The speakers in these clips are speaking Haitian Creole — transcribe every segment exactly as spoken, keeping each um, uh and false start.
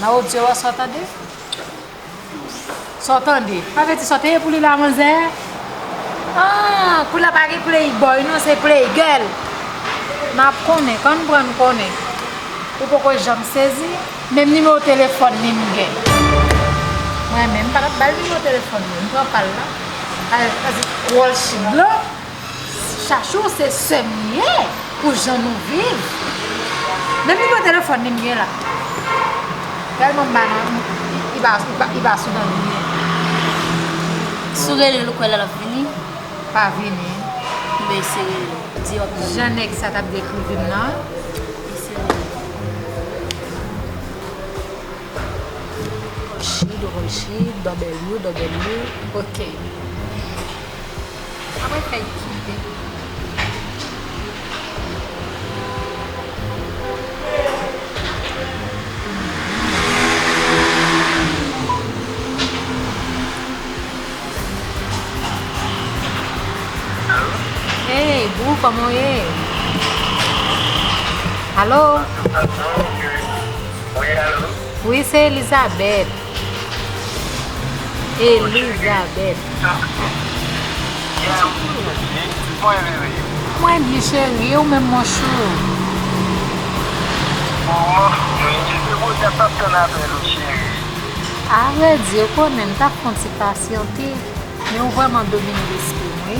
Nan odyo a sa w tande? Sa w tande? Pa vle di sa w te ye pou li la, manzè? Ah, koulè pa gen playboy non, se playgirl. M ap konnen, kan m pran m konnen. Ou poko janm sezi? Menm nimewo telefòn li m gen. Mwen menm, m pa t ap ba l nimewo telefòn mwen, m pran pa l la. Al, al, wòl chib la. Chachou se sè m li ye, pou jan nou viv. Menm nimewo telefòn li m gen la. Tèlman m ba nan, li pa, li pa, li pa sou dan li ye. Si w rele l, ou kwè l ap vini? Pa vini. Mwen eseye rele l. Di w ap rele l. Jan nèg sa t ap dekri vi m nan. Eseye rele l. She, double she, double U, double U. Ok. Apre fè l kite. Hey, boo, kòman w ye? Alo? Wi, alo? Wi, se Elizabeth. Elizabeth. Mwen byen, cheri, e ou menm, mon chou? Avrèdi, ou konnen m t ap fè yon ti pasyante, men ou vrèman domine lespri m, wi.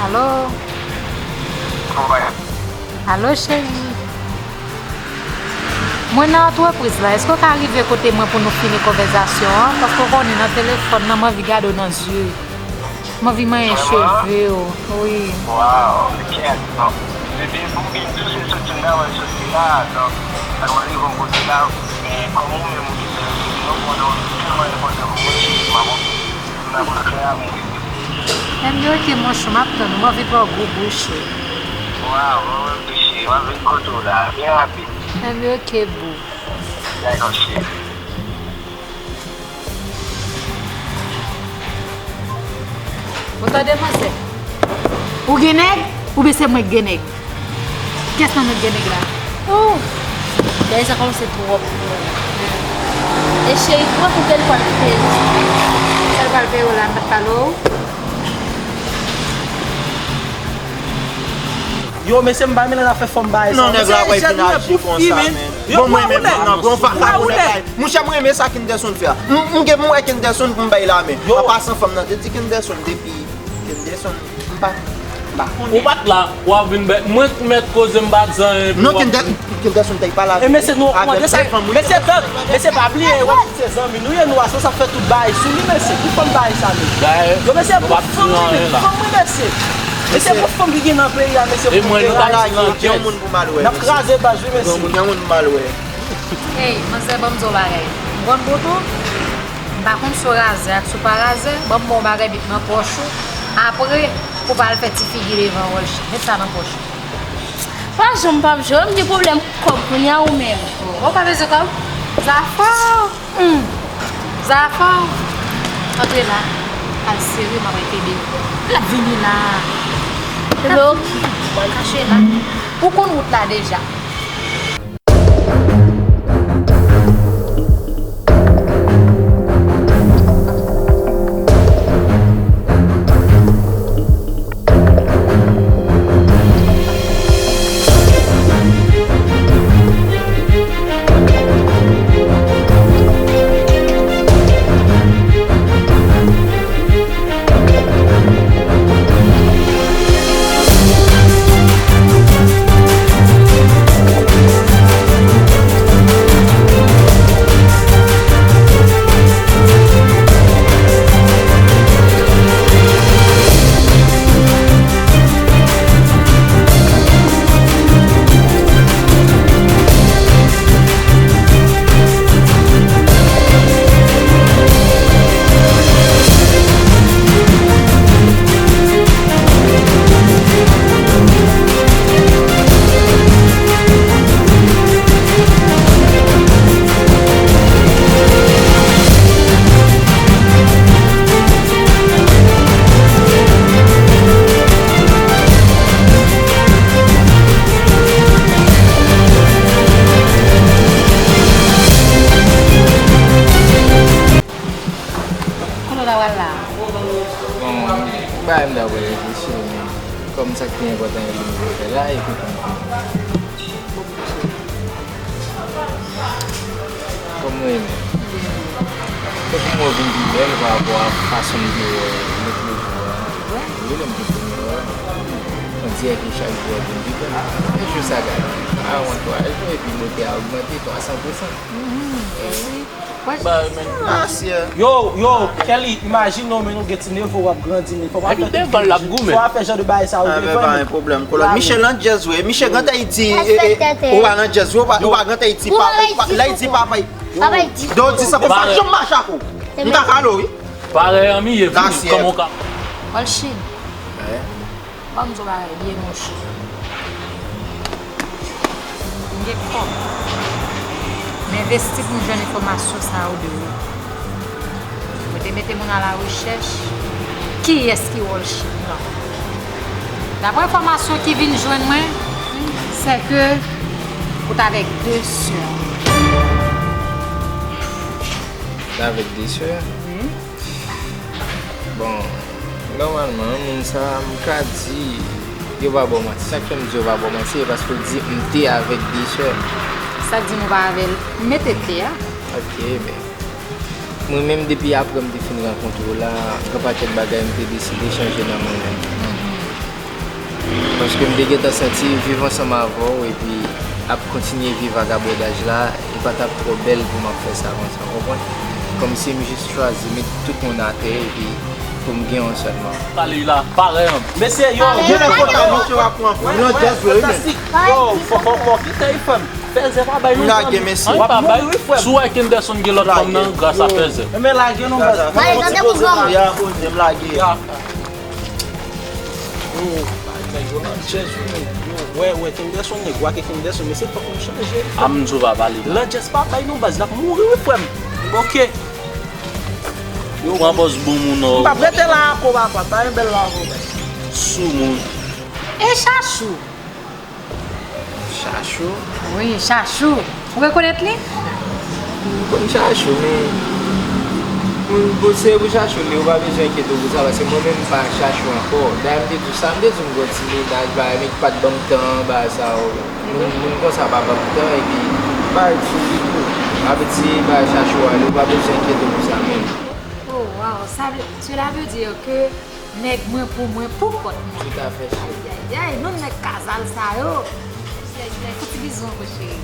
Alo? Alo, cheri. Mwen nan antrepriz la, èske w ka rive kote mwen pou nou fini konvèsasyon an? Paske w konnen nan telefòn nan, m anvi gade w nan zye. M anvi manyen cheve w, wi. Waw, kèt non. Depi pou gen tou se soti m ta wè soti la, donk, sa w rive yon kote la, men kòm ou menm ou gen telefòn, non, konnen w tèlman enpòtan pou mwen, cheri, m ap okipe m nan pran klè a, m rive. Enben, oke, monchè, m ap tann ou, m anvi pran gwo bouch ou. Waw, mwen menm tou, cheri, m ap vin kote w la, byen rapid. Enben, oke, boo. Dakò, cheri. Ou tande, manzè? Ou gen nèg? Oubyen se mwen k gen nèg? Kiyès nan nou k gen nèg la? Oh! Bagay sa kòmanse twòp. E cheri, pran pou bèl pral peye. Sa l pral peye w la, m pa t pale w? Yo, mesye, m pa renmen lè n ap fè fòm bagay sa. Non, nèg la pral vin aji konsa, men. Bon, mwen menm, non, bon, vakabon nèg la. Monchè, mwen renmen sa Kenderson fè a. M, m gen pou m wè Kenderson pou m bay lamen. An pasan, fanm nan te di Kenderson depi Kenderson, m pa, m Ou pa t la, w ap vin bèk. Mwen k mèt koze, m pa t zanyen pou w ap. Non, Kenderson, Kenderson, tèy pa la. E mesye, nou kòmande sa. Mesye, tann, mesye, pa bliye, wè, se zanmi nou ye, nou asosye ap fè tout bagay sou li, mesye. Ki fòm bagay sa, mesye? Yo, mesye, pou fanm, wi, mesye. Mesye, pou fanm ki gen nan peyi a, mesye, pou peyi a. N ap kraze baz, wi, mesye. Gen moun pou m al wè. Ey, manzè, ban m di w bagay. M konn bout ou. M pa konn si w razè ak si w pa razè. Ban m ba w bagay bit nan pòch ou. Apre, pou w pa al fè ti figi devan Rolchie. Met sa nan pòch ou. Pa janm p ap jwe. M gen pwoblèm kòb kounye a ou menm. Ou pa bezwen kòb? Zafè w. Hmm. Zafè w. Antre la. Al sere, m ap kenbe. L ap vini la. Hello. Kache la. Ou konn wout la deja. Kote w ta pral la? Bon, bagay m ta pral reflechi, men kòm sa k pi enpòtan e vin fè la, e kontan. Kòm mwen renmen. Fòk mwen vin pi bèl pa rapò a fason m te wè l lòt jou a. Wi, lè m te premye wè l. On dirè ke chak jou ap vin pi bèl. Men jou sa gade. A, yon twa jou epi bote a ogmante twa san pousan. Wi. Ba, men. Yo, yo, Kelly, imajine w, men nou gen ti neve, w ap grandi, men fò w pa fè tout vye jou. Fò w pa fè jan de bagay sa yo devan. Pa gen pwoblèm, kolòn. Miche nan djèz, wi. Miche, Grand Haïti, e, e, ou pa nan djèz, wi, ou pa, ou pa Grand Haïti, pa, ou pa, Haïti pa, pa, Haïti. Donk, di sa, pa janm mache ak ou. M ta kale w, wi. Parèy an mi ye, vini, kòman w ka. Olchine. Ban m di w bagay byen, monchè. M gen kòb. M envesti pou m jwenn enfòmasyon sa yo de ou. Mwen te mete moun a la rechèch. Kiyès ki Rolchie nan? Daprè enfòmasyon ki vin jwenn mwen, se ke ou t avèk de sè. T avèk de sè? Wi. Bon, nòmalman, moun sa a, m ka di, yo pa ba w manti. Sa k fè m di yo pa ba w manti, se paske w di m te avèk de sè. Sa k di m ou pa avè l? Mete te a. Ok, men, mwen menm, depi apre m te fin rankontre w la, gen pakèt bagay m te deside chanje nan mwen menm. Paske m te gentan santi viv ansanm avè w epi ap kontinye viv vagabondaj la, li pa t ap twò bèl pou m ap fè sa konsa, w konprann? Kòmsi m jis chwazi met tout moun atè epi pou m gen yon sèlman. Pale la, parèy an. Mesye, yo, yo, yo, yo, fantastik. Yo, fò, fò, fò kite l, frè m. Fèzè pa bay nou fanm. M lage, mesye. W ap mouri, wi, frè m. Si w wè Kenderson gen lòt fanm nan, gras a Fèzè. Men lage non, baz. Fò ti poze la. Ya, poze, m lage. Ya. Oh, nèg yo nan chèz, wi, men yo, wè, wè, Kenderson, nèg wa ke Kenderson, mesye, fòk nou chanje. A, m di w pa pale. Landjès pa bay non, baz, n ap mouri, wi, frè m. Ok. Yo pran pòz bon moun, non. M p ap rete la ankò, papa, pa yon bèl la ankò, baz. Soumoun. E Chachou? Chachou? Wi, Chachou. Ou rekonèt li? M konn Chachou, men moun pou, se pou Chachou li, ou pa bezwen enkyete w pou sa, paske mwen menm m pa Chachou ankò. Dayè m te di w sa, m te di w m gen yon ti mennaj, bagay, men ki pa t ban m tan, bagay sa yo. Moun, moun konsa pa ban m tan, epi bagay sou li tou. Sa vle di, bagay Chachou a li, ou pa bezwen enkyete w pou sa menm. Oh, wow, ça veut, cela veut dire que Nèg mwen pou mwen, pou kont mwen. Tout à fait, chérie. Ayayay, non nèg kazal sa yo. Ayayay, fouti bizou ankò, cheri.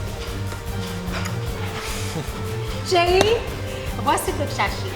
Cheri, voici de chache.